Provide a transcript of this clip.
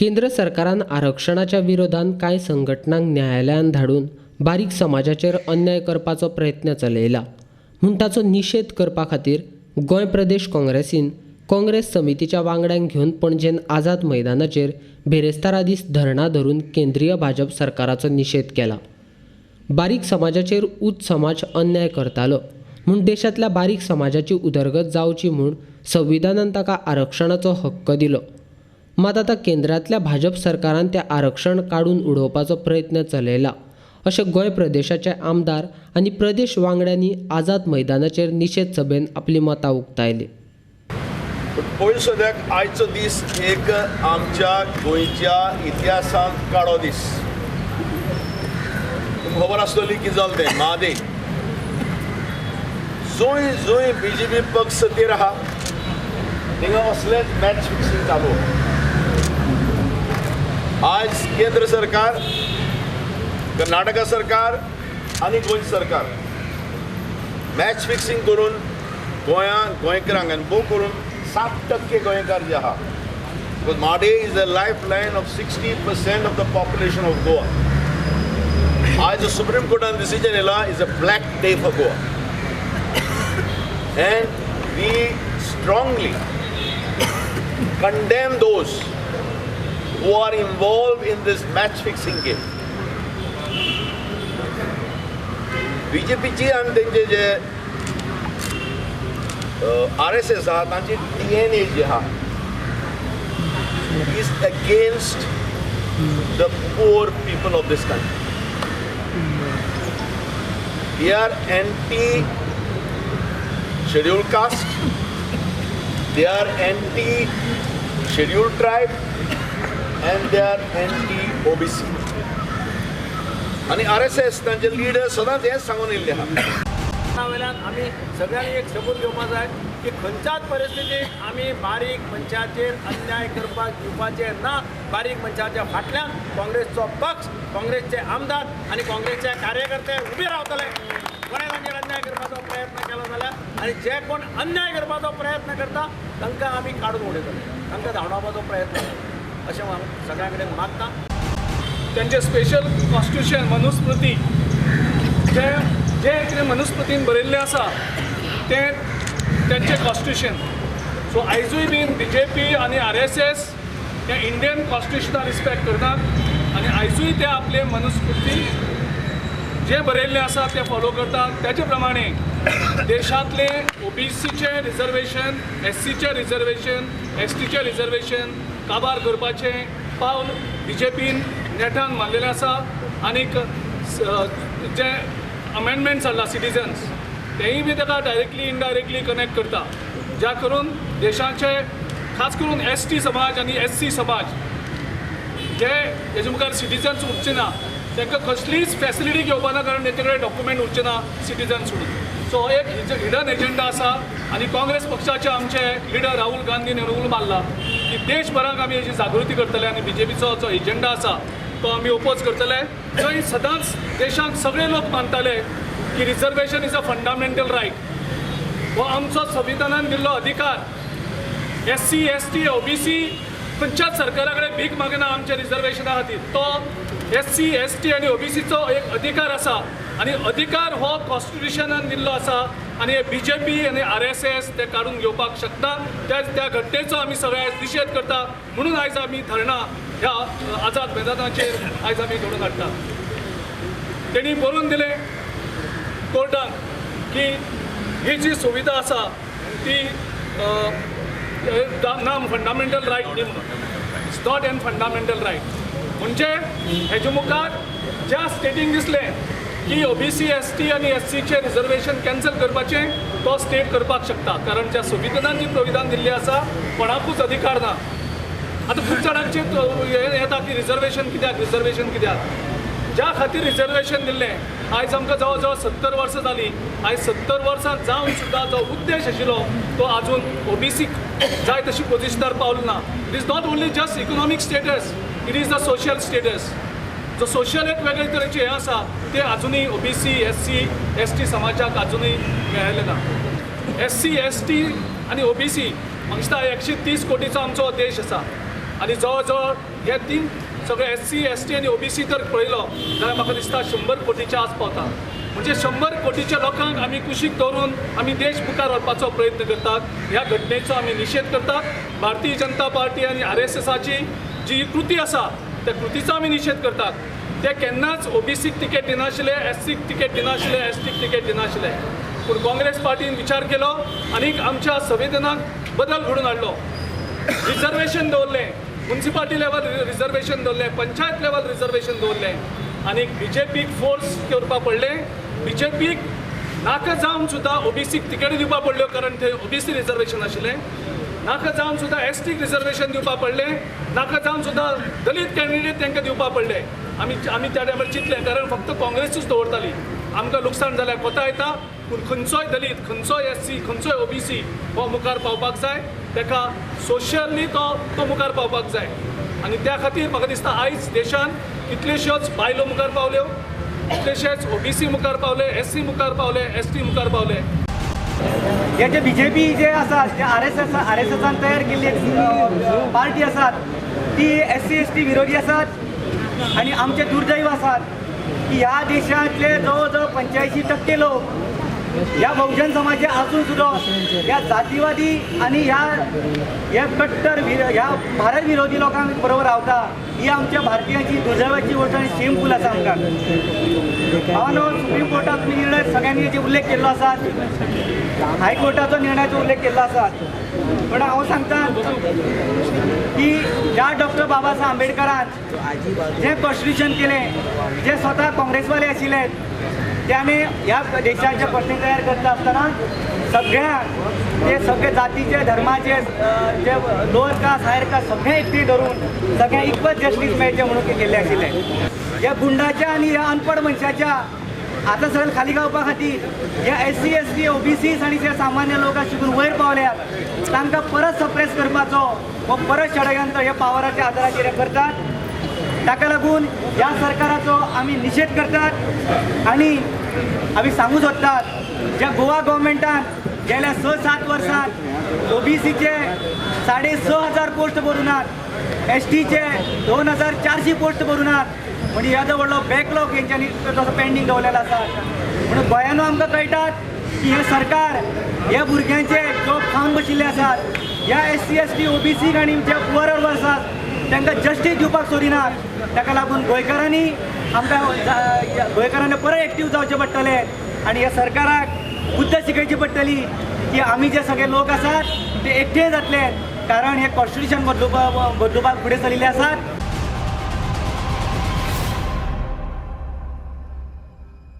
केंद्र सरकारान आरक्षणाच्या विरोधान कांय संघटनांक न्यायालयांत धाडून बारीक समाजाचेर अन्याय करपाचो प्रयत्न चलयला म्हूण ताचो निशेध करपा खातीर गोंय प्रदेश काँग्रेसीन काँग्रेस समितीच्या वांगड्यांक घेवन पणजेन आझाद मैदानाचेर बिरेस्तारा दीस धरणां धरून केंद्रीय भाजप सरकाराचो निशेध केला. बारीक समाजाचेर उच्च समाज अन्याय करतालो म्हूण देशांतल्या बारीक समाजाची उदरगत जावची म्हूण संविधानान ताका आरक्षणाचो हक्क दिलो. मात आतां केंद्रांतल्या भाजप सरकारान तें आरक्षण काडून उडोवपाचो प्रयत्न चलयला अशें गोंय प्रदेशाचे आमदार आनी प्रदेश वांगड्यांनी आझाद मैदानाचेर निशेध सभेन आपलीं मतां उक्तायलीं. पयलीं सद्याक आयचो दीस एक आमच्या गोंयच्या इतिहासांत काळो दीस. तुमकां खबर आसतली की जालें तें म्हादय. जंय जंय बी जे पी पक्ष सत्तेर आहा थिंगा असलेंच मॅच फिक्सिंग चालू. आयज केंद्र सरकार, कर्नाटका सरकार आनी गोंय सरकार मॅच फिक्सिंग करून गोंयांत गोंयकारांक आनी भोव करून 7% गोंयकार जे आहा, because Mhadei is a life line of 60% of the population of Goa. आयज सुप्रीम कोर्टान डिसिजन येयला is a black day for Goa and we strongly condemn those who are involved in this match fixing game. BJP आनी तेंचे जे RSS आहा तांची DNA जी आहा is against the poor people of this country. They are anti scheduled caste, they are anti scheduled tribe and they are anti OBC. आनी RSS तांचे leader सदांच हेंच सांगून येयल्ले आहा. वयल्यान आमी सगळ्यांनी एक सबूत घेवपाक जाय की खंयच्याच परिस्थितीक आमी बारीक मनशाचेर अन्याय करपाक दिवपाचे ना. बारीक मनशाच्या फाटल्यान काँग्रेसचो पक्ष, काँग्रेसचे आमदार आनी काँग्रेसचे कार्यकर्ते उबे रावतले. कोणें तांचेर अन्याय करपाचो प्रयत्न केलो जाल्यार आनी जे कोण अन्याय करपाचो प्रयत्न करता तांकां आमी काडून उडयतले, तांकां धांवडावपाचो प्रयत्न करतले अशें हांव सगळ्यां कडेन मागता. त्यांचे स्पेशल कॉन्स्टिट्युशन मनुस्मृती जे जे कितें मनुस्मृतीन बरयल्लें आसा तें तेंचें कॉन्स्टिट्युशन. सो आयजूय बीन बी जे पी आनी आर एस एस हे इंडियन कॉन्स्टिट्युशना रिस्पेक्ट करनात आनी आयजूय ते आपले मनुस्मृती जें बरयल्लें आसा तें फॉलो करतात. तेजे प्रमाणे देशांतले ओबीसीचें रिजर्वेशन, एस सीचें रिजर्वेशन, एस टीचें रिजर्वेशन काबार करपाचें पावल बी जे पीन नेटान मारलेलें आसा. आनीक जे अमेंडमेंट जाल्ला सिटीजन्स तेंय बी ताका डायरेक्टली इनडायरेक्टली कनेक्ट करता, ज्या करून देशाचे खास करून एस टी समाज आनी एस सी समाज जे हेजे मुखार सिटीजन्स उरचे ना, तांकां कसलीच फॅसिलिटी घेवपा ना कारण तेंचे कडेन डॉक्युमेंट उरचे ना सिटीजन्स म्हणून. सो एक हिडन एजेंडा आसा आनी काँग्रेस पक्षाचे आमचे लिडर राहुल गांधीन उलो मारला की देशभराक आमी हेजी जागृती करतले आनी बी जे पीचो जो एजेंडा आसा तो आमी ओपोज करतले. जंय सदांच देशांत सगळे लोक मानताले की reservation is a fundamental right, हो आमचो संविधानान दिल्लो अधिकार. S C, S T, O B C खंयच्याच सरकारा कडेन भीक मागना आमच्या रिजर्वेशना खातीर. तो एस सी, एस टी आनी ओ बी सीचो एक अधिकार आसा आनी अधिकार हो कॉन्स्टिट्युशनान दिल्लो आसा आनी बी जे पी आनी आर एस एस ते काडून घेवपाक शकता. त्या घटनेचो आमी सगळे आयज निशेध करता म्हणून आयज आमी धरणां ह्या आझाद मैदानाचेर आयज आमी घडोवन हाडटा. तेणी बरोवन दिलें कोर्टान की ही जी सुविधा आसा ती ना फंडामेंटल रायट न्ही म्हणून. It's not an fundamental right. म्हणजे हेजे मुखार ज्या स्टेटीन दिसलें की O B C, S T आनी एस सीचें रिजर्वेशन कॅन्सल करपाचें तो स्टेट करपाक शकता, कारण ज्या संविधानान जी प्रोविधान दिल्ली आसा कोणाकूच अधिकार ना. आतां खूब जाणांचे हें येता की रिजर्वेशन कित्याक, रिजर्वेशन कित्याक. ज्या खातीर रिजर्वेशन दिल्लें आयज आमकां जवळ जवळ 70 वर्सां जालीं. आयज 70 वर्सां जावन सुद्दां जो उद्देश आशिल्लो तो आजून ओ बी सीक जाय तशी पोजिशनार पावलो ना. It is not only just economic status, it is the social status. जो सोशल एक वेगळे तरेचे हें आसा तें आजुनूय O B C, S C, S T समाजाक आजुनूय मेळ्ळें ना. एस सी, एस टी आनी ओ बी सी म्हाका दिसता 130 कोटीचो आमचो देश आसा. आनी जवळ जवळ हे तीन सगळे SC ST आनी OBC जर पळयलो जाल्यार म्हाका दिसता 100 कोटीच्या आस पावता. म्हणजे 100 कोटीच्या लोकांक आमी कुशीक दवरून आमी देश मुखार व्हरपाचो प्रयत्न करतात. ह्या घटनेचो आमी निशेध करतात. भारतीय जनता पार्टी आनी RSSाची जी कृती आसा त्या कृतीचो आमी निशेध करतात. ते केन्नाच OBCक तिकेट दिनाशिल्ले, SCक तिकेट दिनाशिल्ले, STक तिकेट दिनाशिल्ले. पूण काँग्रेस पार्टीन विचार केलो आनी आमच्या संविधानाक बदल घडोवन हाडलो. रिजर्वेशन दवरलें, मुन्सिपालिटी लेवल रिजर्वेशन दवरलें, पंचायत लेवल रिजर्वेशन दवरलें आनी बीजेपीक फोर्स करपाक पडलें. बीजेपीक नाका जावन सुद्दां OBCक तिकेटी दिवपाक पडल्यो, कारण थंय OBC reservation आशिल्लें. नाका जावन सुद्दां STक रिजर्वेशन दिवपाक पडलें, नाका जावन सुद्दां दलीत कॅन्डिडेट तांकां दिवपाक पडलें. आमी आमी त्या टायमार चिंतलें, कारण फक्त काँग्रेसूच दवरताली, आमकां लुकसाण जाल्यार कोता येता, पूण खंयचोय दलीत, खंयचोय SC, खंयचोय OBC हो मुखार पावपाक जाय, ताका सोशली तो मुखार पावपाक जाय. आनी त्या खातीर म्हाका दिसता आयज देशान कितल्योश्योच बायलो मुखार पावल्यो, कितलेशेच OBC मुखार पावले, SC मुखार पावले, ST मुखार पावले. हे जे बीजेपी जे आसा, जे RSSान तयार केल्ली पार्टी आसात ती SC ST विरोधी आसात. आनी आमचें दुर्दैव आसात की ह्या देशांतले जवळ जवळ 85% लोक ह्या बहुजन समाजे आसून सुद्दां ह्या जातीवादी आनी ह्या कट्टर ह्या भारत विरोधी लोकांक बरोबर रावता. ही आमच्या भारतीयांची दुर्दैवाची गोश्ट आनी शेमफूल आसा आमकां. भावानो, सुप्रीम कोर्टाचो निर्णय सगळ्यांनी जे उल्लेख केल्लो आसा, हायकोर्टाचो निर्णयाचो उल्लेख केल्लो आसा, पण हांव सांगता की ज्या डॉक्टर बाबासाहेब आंबेडकरान जें कॉन्स्टिट्युशन केलें, जे स्वता काँग्रेसवाले आशिल्ले, त्याने ह्या देशाचे कॉन्स्टिट्युशन तयार करता आसतना सगळ्यांक ते सगळे जातीचे धर्माचे जे लोअर कास्ट हायर कास्ट सगळें एकठांय धरून सगळ्यांक इक्वल जस्टीस मेळचें म्हणून केल्लें आशिल्लें. ह्या गुंडाच्या आनी ह्या अनपड मनशाच्या आतां सगळें खाली गावपा खातीर ह्या SC ST OBCs आनी जे सामान्य लोक शिकून वयर पावल्यात तांकां परत सप्रेस करपाचो हो परत षडयंत्र ह्या पावराच्या आदाराचेर हे करतात. ताका लागून ह्या सरकाराचो आमी निशेध करतात आनी आमी सांगू सोदतात ज्या गोवा गव्हर्मेंटान गेल्या 6-7 वर्सांत OBCचे 6,500 पोस्ट भरूनात, STचे 2,400 पोस्ट भरूनात, म्हणजे येदो व्हडलो बॅकलॉग हेंच्यांनी तसो पेंडींग दवरलेलो आसा. म्हणून गोंयानू आमकां कळटात की हें सरकार ह्या भुरग्यांचे जॉब खावन बशिल्ले आसात, ह्या SC ST OBC आनी जे पुअर आसात तांकां जस्टीस दिवपाक सोदिनात. ताका लागून गोंयकारांनी आमकां गोंयकारांनी परत एक्टीव जावचें पडटलें आनी ह्या सरकाराक बुद्द शिकयची पडटली की आमी जे सगळे लोक आसात ते एकठांय जातले, कारण हे कॉन्स्टिट्युशन बदलुपाक फुडें सरिल्ले आसात.